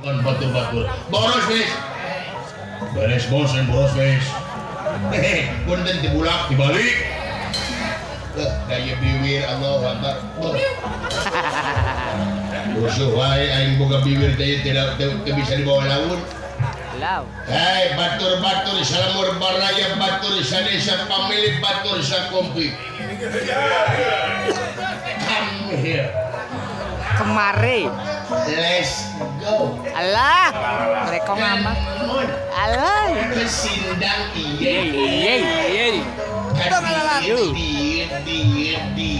Kan batur-batur. Boros wis. Beres bos, yang boros wis. Hehe, punten dibulak dibalik. Eh, daya biwir Allahu Akbar. Rusuh wae aing boga biwir teh tidak teu bisa dibawa laun. Lau. Hei batur-batur salamur baraya batur sadesa pamilik batur sakompi. Come here. Kemari. Let's go. Alah. Mereka ngamak. Come on. Alah. Ke sindang iye. Iya, iya. Kan di di di.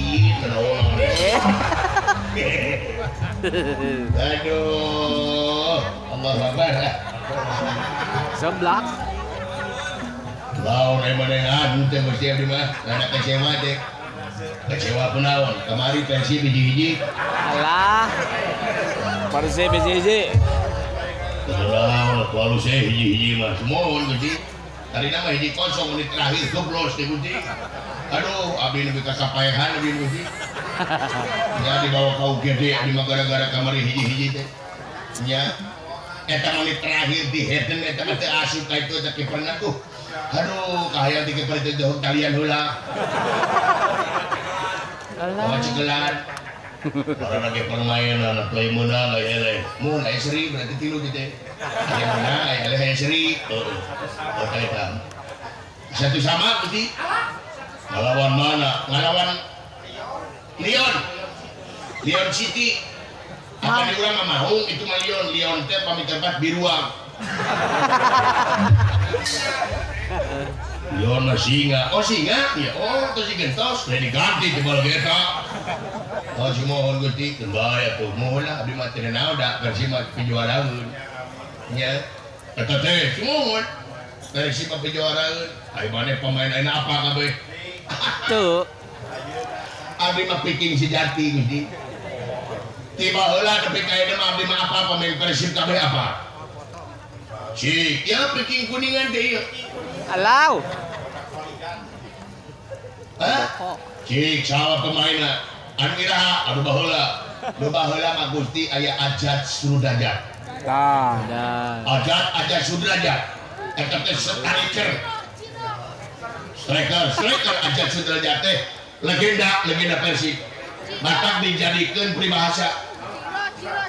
Aduh, Allah Akbar. Seblak. Lawan emang dengan teh mesti abdi mah, anak kecewa teh. Kecewa kunaon? Kamari Persib hiji-hiji. Alah. Persib hiji-hiji. Lawan lalu saya hiji-hiji mah. Semohon Gusti. Tadi nama hiji kosong menit terakhir goblok teh Gusti. Aduh, abdi nepi ka kapaehan abdi Gusti. Nya dibawa ka UGD abdi mah gara-gara kamari hiji-hiji teh. Nya eta menit terakhir di Heden eta mah teu asup ka itu eta kiperna tuh. Aduh, kahayang di kiper teh jauh talian heula. Alah. Bawa cekelan. Orang lagi permainan, atuh meunang aya eleh. Mun aya seri berarti tilu gitu. Aya meunang, aya eleh, aya seri. Heeh. Oh, eta. Satu sama Gusti. Ngalawan mana? Ngalawan Lyon. Lyon City. Apa di urang mah mahung itu mah Lyon. Lyon teh pamit tempat biruang. Lyon mah singa. Oh singa? Iya. Oh terus si gentos. Lain diganti coba lagi eta. Oh si mohon Gusti, keun bae atuh. Mohon lah abdi mah teu naon da Persib mah pijuaraeun. Nya. Eta teh si mohon. Persib mah pijuaraeun. Ai maneh pemain ayeuna apa kabeh? Tuh. Abdi mah piking sejati Gusti. Tiba heula nepi ka ayeuna mah abdi mah apa pemain Persib kabeh apa? Cik, ya piking kuningan teh ieu. Alau. Hah? Cik, salah pemainna. Anu iraha, anu baheula. Nu baheula mah Gusti aya Ajat Sudrajat. Tah. Dah. Ajat Sudrajat. Eta teh striker. Striker Ajat Sudrajat teh legenda Persib. Matak dijadikeun peribahasa.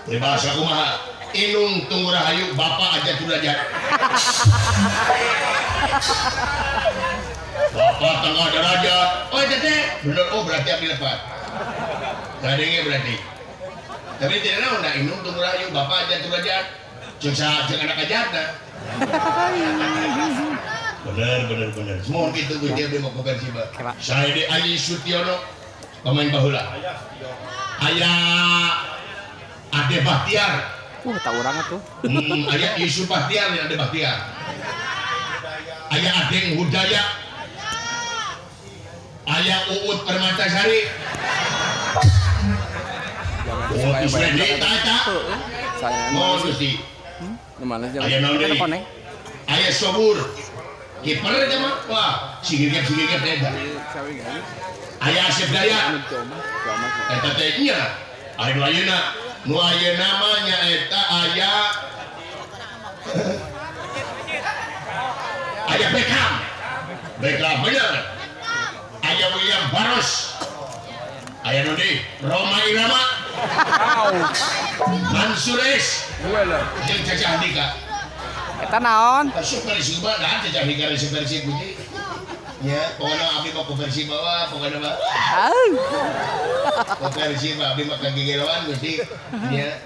Peribahasa kumaha? Inung Tunggu Rahayu, Bapak Ajat Sudrajat. Bapak tengah derajat. Oh teteh, bener. Oh berarti abdi lepat. Kadenge berarti. Tapi tidak naon da Inung Tunggu Rahayu, Bapak Ajat Sudrajat. Jeung saha jeung anak ajatna. Bener. Semua kitu Gusti abdi mah ku Persib. Saya di Ayi Sutiono pemain baheula. Aya Ade Bahtiar. Tak urang atuh. Aya Yusuf Bahtiar ya Ade Bahtiar. Aya Adeng Hudaya. Aya Uut Permatasari. Uut Iswedi ta eta. Saya Mohon Gusti. Aya naon deui? Aya Sobur. Kiper eta mah. Wah, sigigep-sigigep eta. Aya Asep Daya. Eta teh nya. Aya nu ayeuna. Nu ayeuna mah nya eta aya aya Beckham. Beckham bener. Aya William Barros. Aya nu deui? Rhoma Irama. Mansur S. Jeung Caca Handika. Eta naon? Asup Persib mah da Caca Handika resep Persib Gusti. Nya, pokona abdi mah ku Persib mah pokona mah. Au. Ku Persib mah abdi mah kagegeroan Gusti. Nya.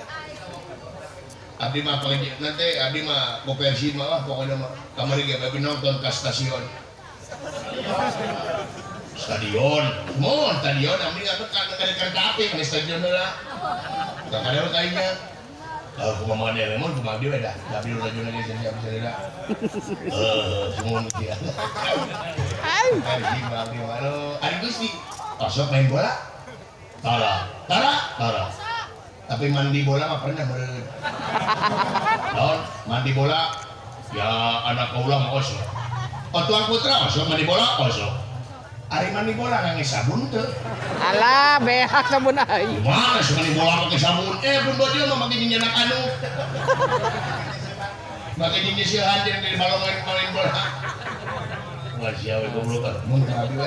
Abdi mah panggil nanti abdi mah ku Persib mah pokona mah. Kamari ge abdi nonton ka stasiun. Stadion. Mun stadion abdi atuh ka kereta api ka stadion heula. Ka kadeu kainya. Kalau kumaha maneh mun kumaha abdi we dah. Da abdi ulah jeung geus siap heula. Semua nu dia. Persib mah abdi mah aduh. Ari Gusti osok main bola. Tara, tara, tara. Tapi mandi bola mah pernah meureun. Naon? Mandi bola ya anak kaula mah osok. Oh tuang putra osok mandi bola osok. Ari mandi bola ngangge sabun teu. Alah, beak sabun aing. Mana sih mandi bola pakai sabun? Pun baju mah make minyak anu. Make jeung nyeusihan jeung di balongan main bola. Wah sia we goblok ah. Mun ka abdi we.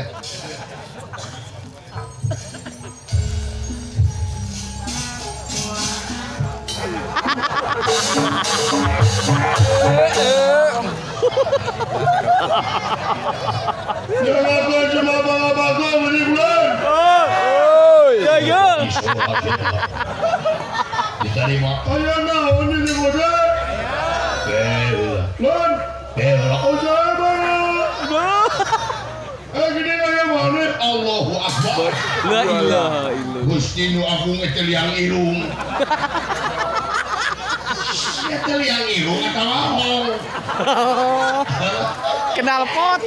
Diterima. Aya naon ini modal? Lon. Gede aya mana? Allahu Akbar. La ilaha illallah. Gusti nu agung eta liang irung. Eta liang irung atawa hong. Kenal pot.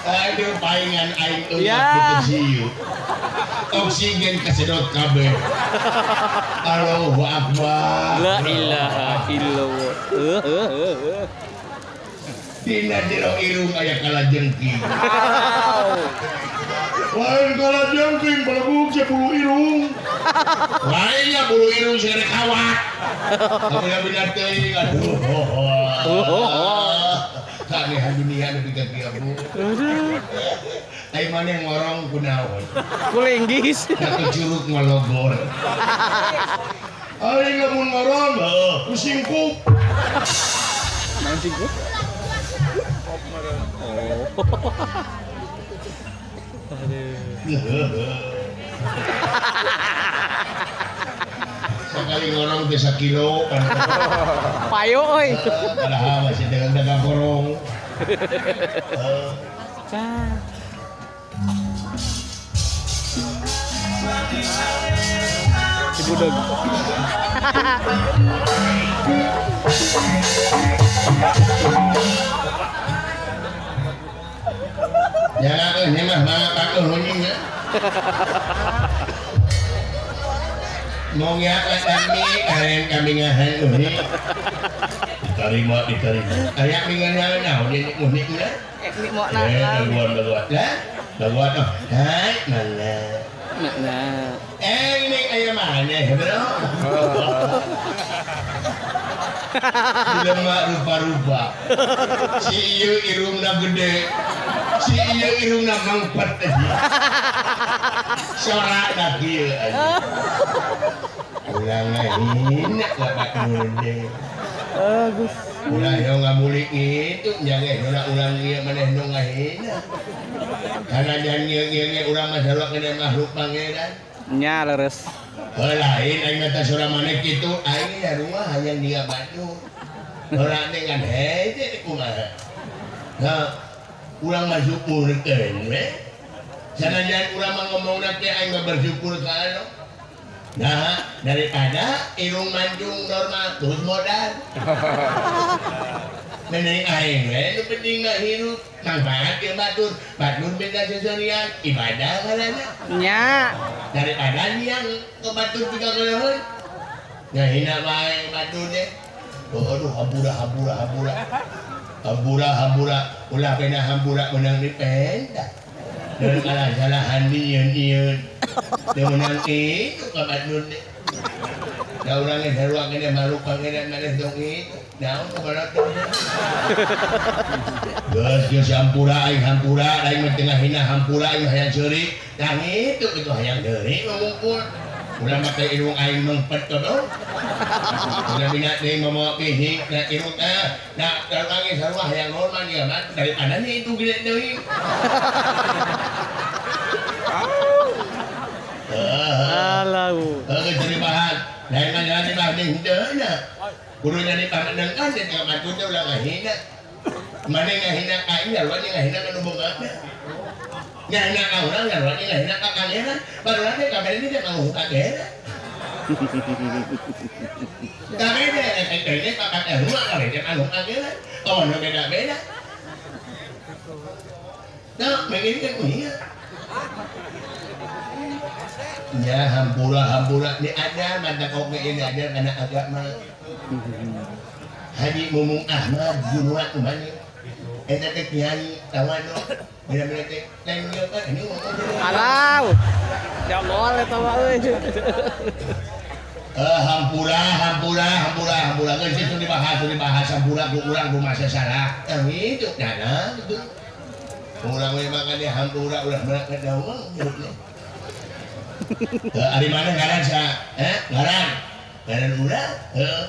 Aduh paingan aing eueuh Ya. siu. Oksigen kasedot kabeh. Allahu Akbar. La ilaha illallah. Dina jero irung aya kalajengking. Lain kalajengking balebug bulu irung. Lainnya bulu irung segede kawat. Apabila teuing aduh. Kanehan dunia nu pikeun kieu bu. Ai maneh ngorong kunaon? Kulinggis. Satu curug ngalogor. Aing lamun ngorong, heuh, ku singkup. Naon singkup? Oh. Aduh. Sekali ngorong teh sakilo kan. Payo euy. Padahal masih dagang-dagang gorong. Cah. Si budeg. Ya ini mah mangga pakuh nya. Mau ngiak kami kalian kami ngahan uni. Diterima diterima. Aya mingan naon ini unik nya. Ini mau na. Daguan daguan. Lah, daguan oh. Hai, mana? Nah. Ini aya mana, bro? Jelema rupa-rupa. Si ieu irungna gede. Si ieu irungna mangpet aja. Sorakna kieu aja. Ulah ngahina ka batur. Bagus. Ulah yo ngamulik itu jangan ulah ulang ieu maneh nu ngahina. Karena jangan ieu urang mah sarua kana makhluk pangeran. Nya leres. Heuh lain aing mah teh sora maneh kitu aing nya rumah hayang dia batur. Ora dengan hese kumaha. Nah, urang mah syukurkeun we. Sanajan urang mah ngomongna teh aing mah bersyukur ka Allah. Nah, daripada irung mancung normal terus modal. Mending aing we nu penting mah hirup manfaat ke batur, batur beda seserian ibadah ngaranna. Nya. Daripada yang ke batur tiga kali ngahina wae batur teh. Oh, aduh hampura hampura hampura. Hampura hampura ulah kena hampura menang dipenda. Dan kalah salahan nyieun-nyieun. Teu meunang itu ka batur teh. Da urang ge sarua keneh makhluk pangeran maneh tong itu. Naon kumaha teh. Geus geus hampura aing hampura aing mah teu ngahina hampura aing hayang seuri. Tah kitu kitu hayang deui mungkul. Ulah make irung aing mengpet todo. Ulah bina deui momo pihi na irung ah. Nah, urang ge sarua hayang normal ieu mah daripada nya itu gede deui. Alau. Heuh jadi bahan. Lain mah jalan di bahan henteu na. Kudu nyari pamenangkan teh ka batur teh ulah ngahina. Mane ngahina ka aing sarua jeung ngahina ka nu bogana. Ngahina ka urang sarua jeung ngahina ka pangeran. Barulah teh kabeh ini teh mau ka pangeran. Kabeh teh teh teh ka sarua kabeh teh mau ka pangeran. Oh, nu beda-beda. Nah, begini kan iya. Ya hampura hampura ini ada mata kopi ini ada karena agama. Haji Mumung Ahmad Gunua kumani. Eta teh kiai tawano. Beda-beda teh lain ieu kan ini ngomong. Alau. Jongol eta mah euy. Hampura hampura hampura hampura Ulah geus itu dibahas sampura ku urang kumaha salah. Tah itu dana gitu. Urang we makan di hampura ulah menak daung hirupna. Heuh ari mana ngaran sa? Heh, ngaran. Ngaran urang? Heuh.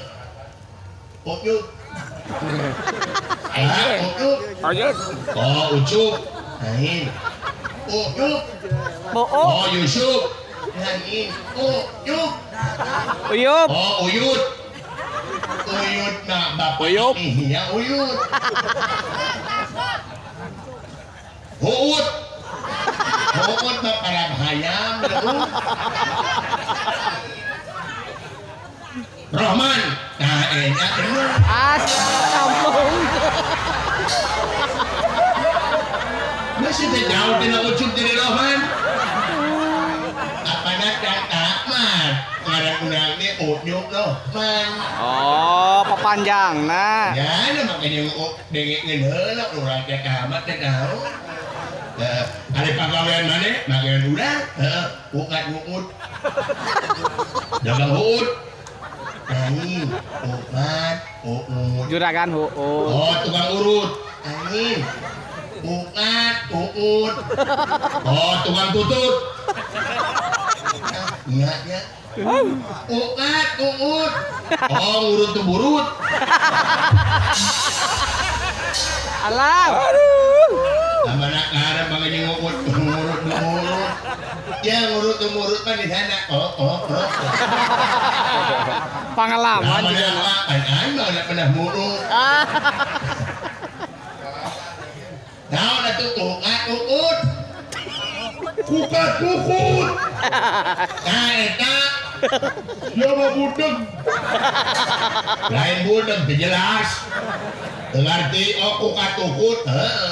Ucup. Ah, Ucup. Ayun. Oh, Ucup. Lain. Ucup. Oh, Oh, Yusuf. Lain. Ucup. Uyup. Oh, Uyut. Uyut nah bapak. Uyup. Iya, Uyut. Huut. Huut mah para hayam. Rohman. Nah, enak bener. As kampung. Masih teh jauh tina Ucup jadi Rohman. Apana kata mah ngaran urang teh Ucup Rohman. Oh, papanjangna. Ya, nah makanya dengekeun heula urang teh amat teh naon. Heeh, ari pagawean maneh, pagawean urang, heeh, ukat-ukut. Dagang huut. Anjing, ukat, uut. Juragan huut. Oh, tukang urut. Anjing. Ukat, uut. Oh, tukang tutut. Iya, ya. Ukat, uut. Oh, ngurut tuh burut. Alah. Aduh. Amana ngaran makanya ngurut ngurut ngurut. Ya ngurut tuh murut kan di sana. Oh, oh, oh. Pengalaman Lama juga. apa? Aing mah udah pernah murut. Ah. Naon atuh ukat uut. Kukat kukut. Nah eta siapa budeg? Lain budeg teu jelas. Teu ngarti oh kukat kukut. Heeh.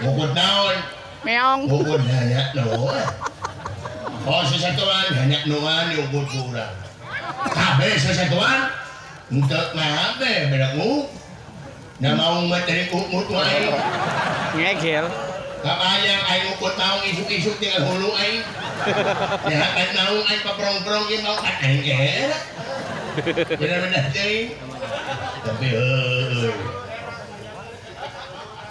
Kukut naon? Meong. Kukut hanya noan. Oh sesatuan hanya noan diukut ku urang. Kabeh sesatuan henteu ngabe beda nguk. Da maung mah teh ukut wae. Ngegel. Kabayang aing ukut maung isuk-isuk tinggal hulu aing. Ya kan maung aing paprong-prong ieu maung kan aing era. Bener-bener teuing. Tapi heueuh.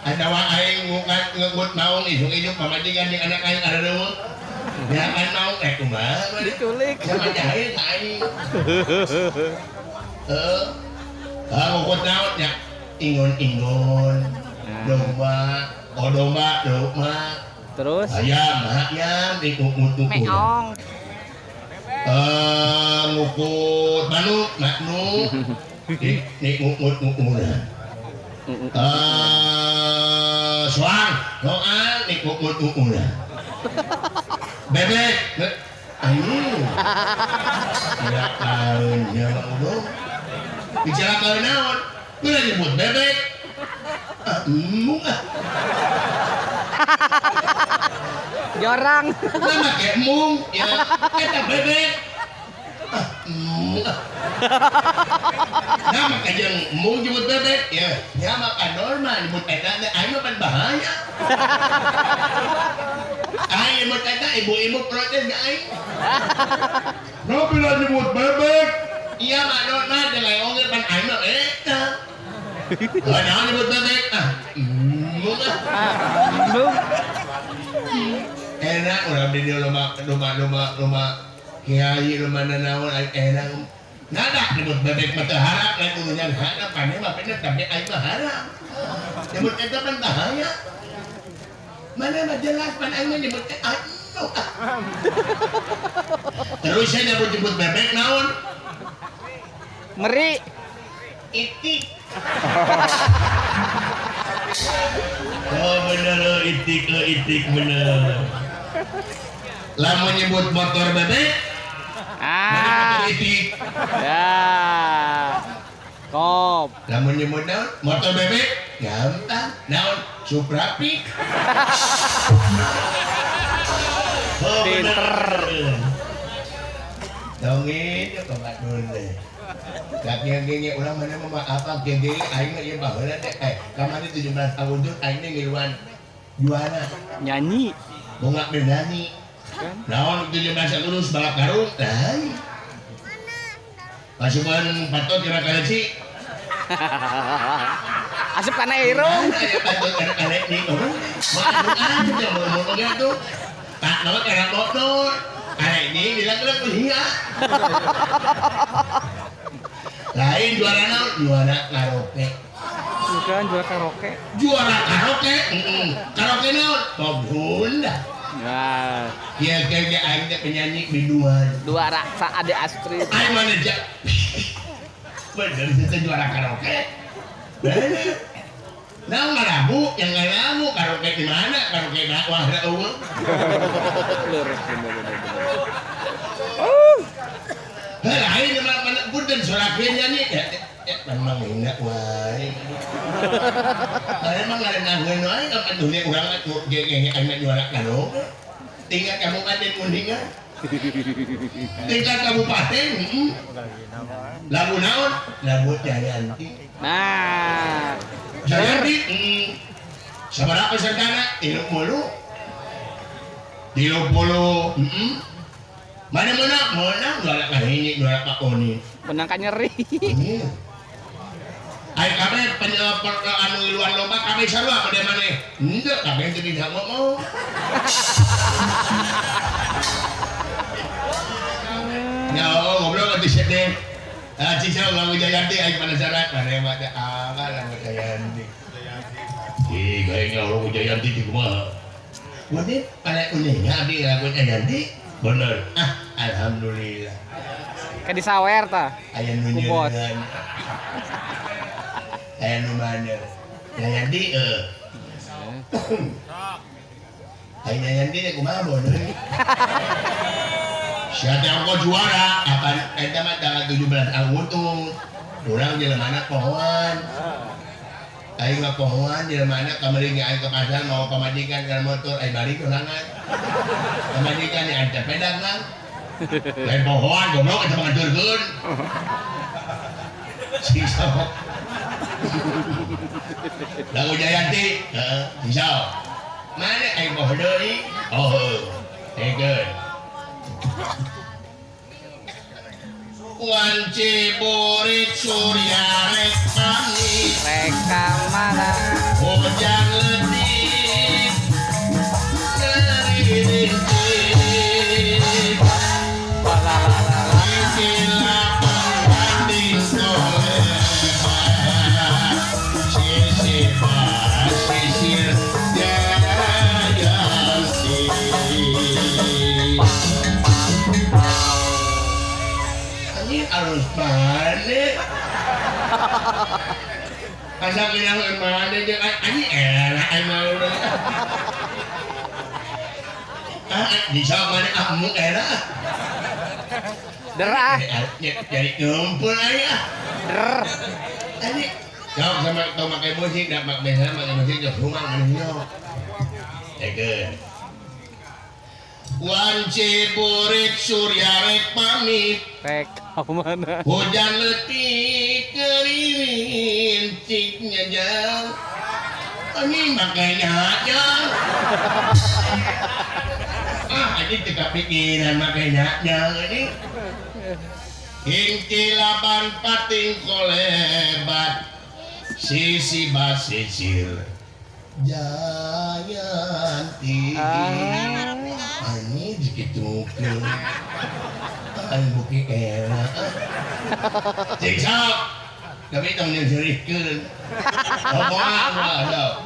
Adawa aing ngukat ngekut maung isuk-isuk pamajikan jeung anak aing areureung. Ya kan maung eh kumaha. Diculik. Sama jahil ka aing. Heeh. Ah ngukut naon nya? Ingon-ingon. Domba, oh domba, domba. Terus Ayam, ayam diukut-ukut. meong. Ngukut manuk, manuk. Diukut-ukut. Soang, soang diukut-ukut. Bebek, ayo. Tidak tahun ya Allah. Bicara kau naon? Udah nyebut bebek. Ah, embung ah. Jorang. Nama kayak embung, ya. Eta bebek. Ah, embung ah. Nama kayak jeung embung nyebut bebek, ya. Ya maka normal nyebut eta teh aing mah pan bahaya. Aing nyebut eta ibu-ibu protes ka aing. Nah, bila nyebut bebek, iya mah normal teh lain oge pan aing mah eta. Lah naon nyebut bebek? Ah, embung ah. Embung. Enak urang di dieu loba loba loba loba kiai loba nanaon aing enak. Nada nyebut bebek mah teu haram lain urusan haram pane mah bener tapi aing mah haram. Nyebut eta pan bahaya. Mana mah jelas pan aing mah nyebut eta aduh. Terus saya nyebut-nyebut bebek naon? Meri. Itik. Oh bener oh, itik oh, itik bener. Lamun nyebut motor bebek, mana motor Ah. itik. Ya. Kop. Lamun nyebut naon? Motor bebek, gampang. Naon? Supra Pik. Oh bener. Pinter. Dongin ya pamatul teh. Laki gini urang mana mah apa gini aing mah ieu baheula teh kamari 17 Agustus aing teh ngiluan juara Nyanyi. bunga bernyanyi. Kan? Naon 17 Agustus balap karung lain. Pasukan patot kira kaleci. Asup kana irung. Lain juara naon? Juara karaoke. Bukan juara karaoke. Juara karaoke? Karaoke naon? Pop Sunda. Nah. Ya kayak aing teh penyanyi biduan. Dua raksa Ade Astrid. Aing mana ja. Bener sih juara karaoke. Bener. Nah, ngaramu, yang ngaramu karaoke di mana? Karaoke wah da eueuh. Lurus bener. Heh, lain mah punten sorakeun nyanyi. Ya, memang hina wae. Karena emang ngarenaheun wae kapan dunia urang ge aing juara karaoke. Tingkat kabupaten kuningan. Tingkat kabupaten, lagu naon? Lagu Jayanti. Nah, Jayanti, sabaraha pesertana? 30. 30, Mana menang? Menang juara kahiji, juara kaoni. Menang ka nyeri. Ai kabeh anu iluan lomba kabeh sarua pada maneh. Henteu kabeh teu bisa ngomong. Ya goblok atuh sia teh. Ah cisau lagu Jayanti aing penasaran maneh mah teh ah lagu Jayanti. Ih gaya lagu Jayanti di kumaha? Waduh, pada uningnya abdi lagu Jayanti. Bener. Ah, alhamdulillah. Ka disawer tah. Aya nu nyeureun. Aya nu mana? Jayanti heuh. Aya Jayanti teh kumaha bodoh. Sia teh ongko juara, apan eta mah tanggal 17 Agustus. Urang jelemana pohoan. Aing mah pohoan jelemana kamari ge aing ke pasar mau pamajikan kana motor aing balik sorangan. Pamajikan yang ada pedak lah. Lain pohoan goblok eta mah ngaturkeun. Sisok. Lagu Jayanti, heeh, sisok. Mana aing poho deui? Oh, heuh. Hegeun. Wanci burit surya rek pamit reka mana hujan letik gerimis sisir Jayanti. Ini harus balik. Asa bilang mana dia ini enak emang udah. Ah bisa mana kamu enak. Derah. Jadi ngumpul aja. Der. Ini jawab sama tau pakai musik, dak pakai biasa pakai musik jauh rumah kan yo. Egen. Wanci burit surya rek pamit. Rek mana? Hujan letik kerinciknya jauh. Ini makanya aja. Ah, ini tidak pikiran makanya jauh ini. Inti laban pating kolebat sisi basisir Jayanti. Ini begitu aing buki era. Cik sok. Tapi tong nyerikeun. Omongan mah sok.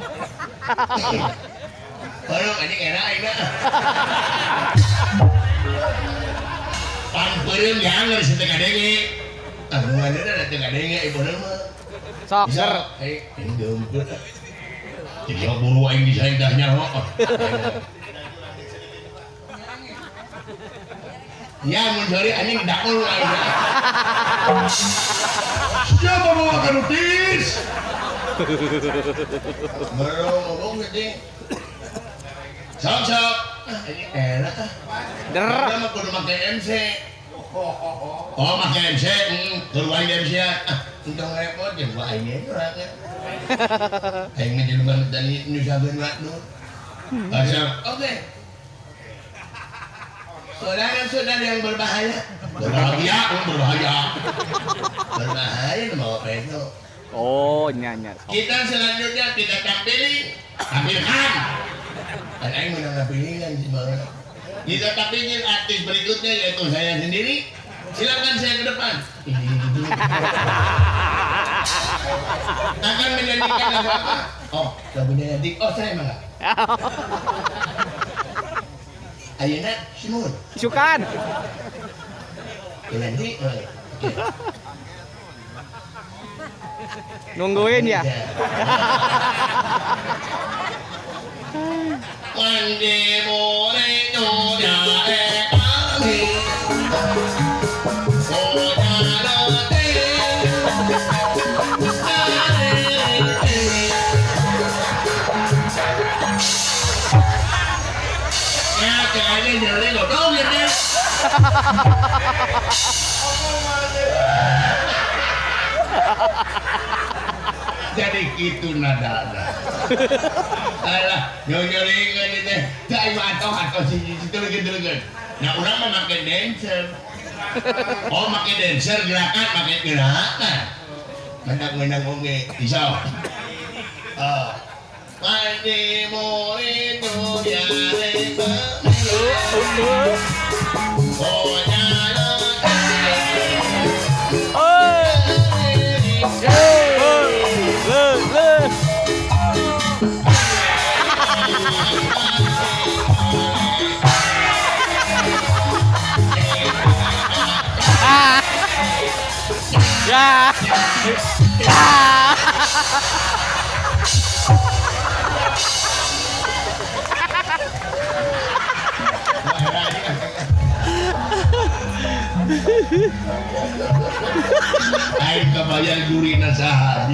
Baru anjing era aing mah. Pan peureum jangan geus teu kadenge. Tanggunganna teu kadenge ibu mah. Sok ser. Eh, ini geumpeur. Cik sok buru aing disaing dah nyaho. Ya mun sore anjing dakul aing. Siapa bawa kanutis? Baru ngomong gede. Sok sok. Ini enak ah. Der. Mah kudu make MC. Oh, make MC, kudu aing MC ah. Entong repot jeung gua aing urang. Aing mah jelema tani nyusahkeun waktu. Oke. Saudara-saudara yang berbahaya. Berbahaya, berbahaya. Berbahaya mau peso. Oh, nya nya. Sok. Kita selanjutnya kita tampilin, tampilkan. Dan aing menang pilihan sih bang. Kita tampilin artis berikutnya yaitu saya sendiri. Silakan saya ke depan. Akan menyanyikan lagu apa? Oh, lagunya nanti. Oh, saya malah. Ayeuna Simur. Isukan. Nanti. Oh, oke. Nungguin ya. Mande more no ya e ami. O ya lo te. Ya, kayaknya nyeri godong ya deh. Jadi gitu nadana. Alah, nyonyoringan itu. Cai atau atau sini situ lagi dulu. Nah, orang mah make dancer. Oh, make dancer gerakan, make gerakan. Menang-menang oge, bisa. Oh. Mande more no ya le ba. Oh ya lo te. Le, le. Ah. Ya. Ah. Aing kabayang gurina saha.